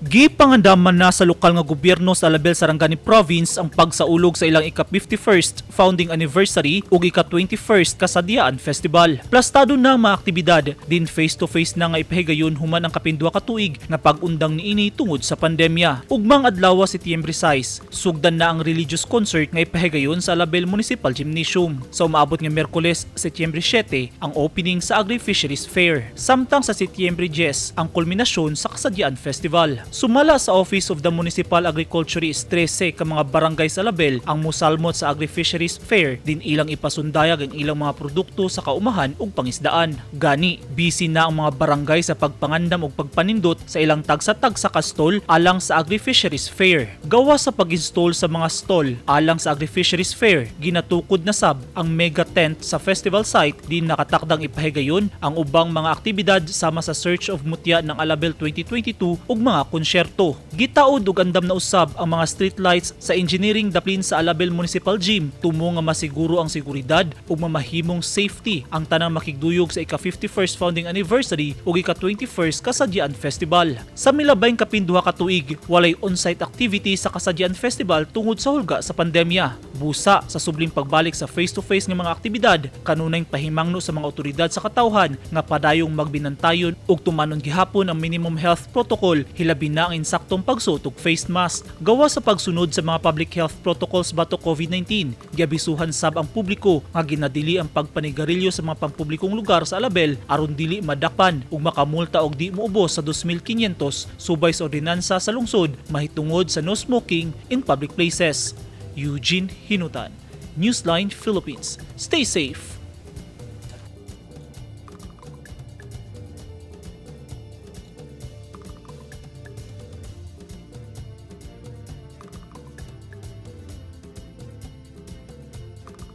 Gipangandaman na sa lokal nga gobyerno sa Alabel, Sarangani Province ang pagsaulog sa ilang ika-51st founding anniversary ug ika-21st Kasadyaan Festival. Plastado na ang mga aktibidad din face-to-face na nga ipahigayon human ang kapin 2 ka tuig nga pag-undang niini tungod sa pandemya. Ugmang adlaw, Setyembre 6, sugdan na ang religious concert nga ipahigayon sa Alabel Municipal Gymnasium. Sa umaabot nga Miyerkules, Setyembre 7, ang opening sa Agri-Fisheries Fair. Samtang sa Setyembre 10, ang kulminasyon sa Kasadyaan Festival. Sumala sa Office of the Municipal Agriculturist, 13 ka mga barangay sa Alabel ang musalmot sa Agri-Fisheries Fair din ilang ipasundayag ang ilang mga produkto sa kaumahan ug pangisdaan. Gani, busy na ang mga barangay sa pagpangandam ug pagpanindot sa ilang tagsa-tagsa ka stall alang sa Agri-Fisheries Fair. Gawa sa pag-install sa mga stall alang sa Agri-Fisheries Fair, ginatukod na sab ang mega tent sa festival site din nakatakdang ipahigayon ang ubang mga aktibidad sama sa Search of Mutya ng Alabel 2022 ug mga konsyerto. Gitaod ug andam na usab ang mga street lights sa engineering daplin sa Alabel Municipal Gym tumo nga masiguro ang seguridad ug mamahimong safety ang tanang makigduyog sa ika-51st founding anniversary ug ika-21st Kasadyaan Festival. Sa milabayng kapin 2 ka tuig, walay on-site activity sa Kasadyaan Festival tungod sa hulga sa pandemya. Busa sa subling pagbalik sa face-to-face nga mga aktibidad, kanunayng pahimangno sa mga otoridad sa katawhan nga padayong magbinantayon ug tumanon gihapon ang minimum health protocol, hilabi na ang insaktong pagsuot og face mask. Gawa sa pagsunod sa mga public health protocols batok COVID-19, giabisuhan sab ang publiko nga ginadili ang pagpanigarilyo sa mga pampublikong lugar sa Alabel aron dili madakpan ug makamulta og di moubos sa 2,500 subay sa ordinansa sa lungsod mahitungod sa no smoking in public places. Eugene Hinutan, Newsline Philippines. Stay safe.